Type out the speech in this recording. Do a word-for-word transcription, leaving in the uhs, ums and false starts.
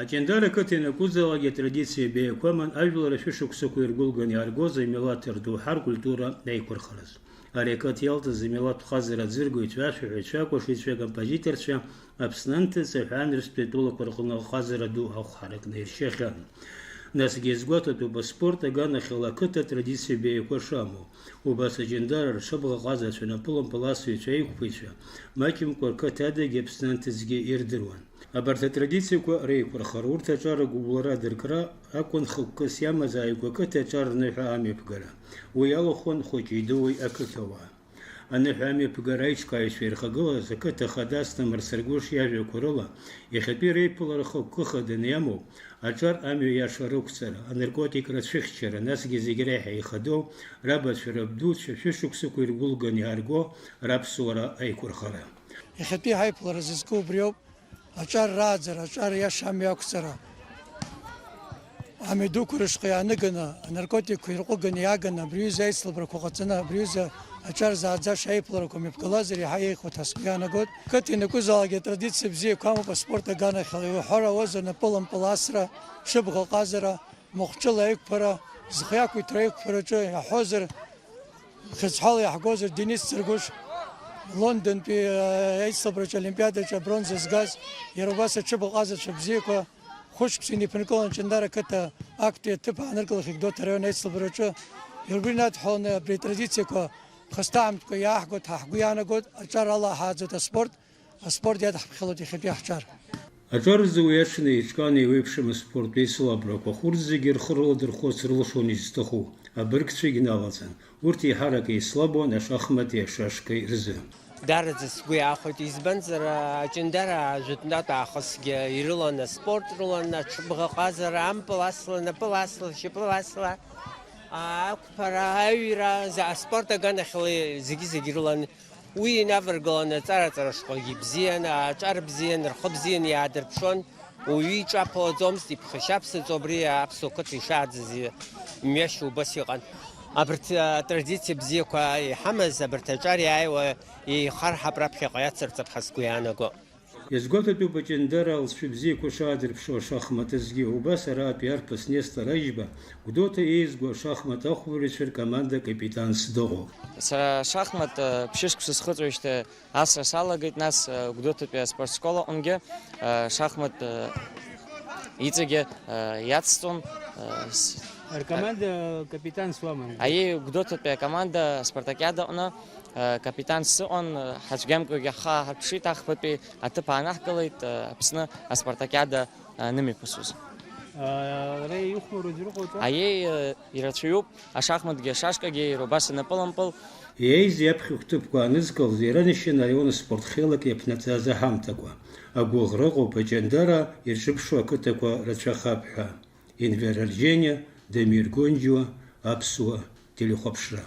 Аҷандара ақыҭа ианакәызаалакгьы атрадициа беиақәа аман, ажәлар ашәышықәсақәа иргәылган иааргоз амилаҭ рдоуҳа ркультура еиқәырхараз. Ари ақыҭа иалҵыз амилаҭтә ҟазара аӡыргаҩцәа, ашәаҳәаҩцәа, акәашаҩцәа, акомпозиторцәа Аԥсны анҭыҵ аҳәаанырцәтәи атәылақәа рҟны ҟазара ду ахәҳаракны иршьахьан. Насгьы иазгәаҭатәуп аспорт аганахьала ақыҭа атрадициа беиақәа шамоу. Убас аҷандара ршыбӷа ҟазацәа, напылампыл асыҩцәа, аиқәԥаҩцәа, маҷымкәа рқыҭа адагьы Аԥсны анҭыҵгьы ирдыруан. Абарҭ атрадициақәа реиқәырхара, урҭ аҿар агәыблра адыркра акәын хықәкыс иамаз ааигәа ақыҭа аҿар рныҳәа амҩаԥгара. Уи алахәын хәыҷи-дуи ақыҭауаа. Аныҳәа амҩаԥгара аиҿкааҩцәа ирхагылаз ақыҭа ахада Асҭамыр Саргәыш иажәақәа рыла, иахьатәи реиԥылара хықәкы хаданы иамоуп аҿар амҩа иаша рықәҵара, анаркотик рацәыхьчара, насгьы зегь реиҳа ихадоу рабацәа, рабдуцәа шәышықәсақәа иргәылганы иаарго раԥсуара аиқәырхара. Иахьатәи ҳаиԥылара зызку убриоуп. Аҿар рааӡара, аҿар иаша амҩа ақәҵара. Амҩа дуқәа рышҟа иааныганы, анаркотикқәа ирҟәыганы иааганы, абри аҩыза аицлабрақәа ҟаҵаны, абри аҩыза аҿар зааӡаша аиԥыларақәа мҩаԥгалазар, иаҳа еиӷьуп ҳәа сгәы иаанагоит. Қыҭа ианакәызаалакгьы атрадициа бзиақәа амоуп аспорт аганахьала, иуҳәар ауазар, напылампыл асра, шыбӷа ҟазара, махәҿыла аиқәԥара, зхы иақәиҭра аиқәԥараҿы иаҳҳәозар, хьыӡҳәала иаҳгозар, Денис Цыргәыш, Лондонтәи, э, аицлабраҿы, Олимпиадаҿы абронза згаз, иара убас аҽыбӷаҟазацәа бзиақәа, хәышықәса инеиԥынкылан Ҷандара ақыҭа актәи аҭыԥ ааныркылахьеит Гәдоуҭа араион аицлабраҿы. Иара убри инадҳәаланы абри атрадициақәа ԥхасҭаамҭақәа иааҳгоит ҳәа ҳгәы иаанагоит, аҿар алаҳааӡоит аспорт, аспорт иадҳԥхьалоит иахьатәи ҳҿар. Аҿар рзы уи аҽны еиҿкааны еиуеиԥшым аспорттә еицлабрақәа, урҭ зегьы рхы рыладырхәырц рылшон изҭаху, абыргцәагь налаҵан, урҭ еиҳарак еицлабуан ашахмати ашашкеи рзы. Дараӡа сгәы иаахәеит, избанзар, аҷандара жәытәнатә аахысгьы ирылан аспорт, рылан аҽыбӷаҟазара, ампыл асла, напыл асла, шьапыл асла, ақәԥара, аҩра, за-, аспорт аганахьала зегьы-зегь рылан. Уи инаваргаланы аҵара-ҵара шҟәагьы ибзиан, аҿар бзиан, рхы бзиан иаадырԥшуан, уаҩы иҿаԥалаӡомызт, иԥхашьаԥсаҵо абри аԥсуа қыҭа ишааӡаз мҩашьо убас иҟан. Абарҭ атрадициа бзиақәа иҳамаз, абарҭ аҿар иааиуа еихарҳап, раԥхьаҟа иацырҵап ҳәа сгәы иаанаго. Иазгәаҭатәуп аҷандара алҵшәа бзиақәа шаадырԥшуа ашахмат азгьы, убас аратәи арԥыс Нестор Ажьба Гәдоуҭа еизго ашахмат ахәмарҩцәа ркоманда акапитанс дыҟоуп. Сара ашахмат, э, ԥшьышықәса схыҵуеижьҭеи асра салагеит, нас, э, Гәдоуҭатәи аспортскол аҟынгьы, э, шахмат, э, иҵегьы, э, иацҵон, э, с-, Ркоманда капитан суаман? Аиеи, Гәдоуҭатәи акоманда аспартакиада аҟны, э, капитан сыҟан, э, ҳацәгьамкәагьы ҳхы ааҳарԥшит, ахԥатәи аҭыԥ аанаҳкылеит, э, Аԥсны аспартакиада анымҩаԥысуаз. Ара иухәмаруа џьара ыҟоуҵа? Аиеи, ирацәаҩуп, ашахматгьы ашашкагьы, иара убас анапылампыл. Еизеи аԥхьахә ҭыԥқәа анызкылаз, иранашьан араион аспорт хеилак иаԥнаҵаз аҳамҭақәа. Агәыӷра ыҟоуп, аҷандара ирҿыԥшу ақыҭақәа рацәахап ҳәа. Енвер Арџьениа, Дамир Гонџьуа, Аԥсуа телехәаԥшра.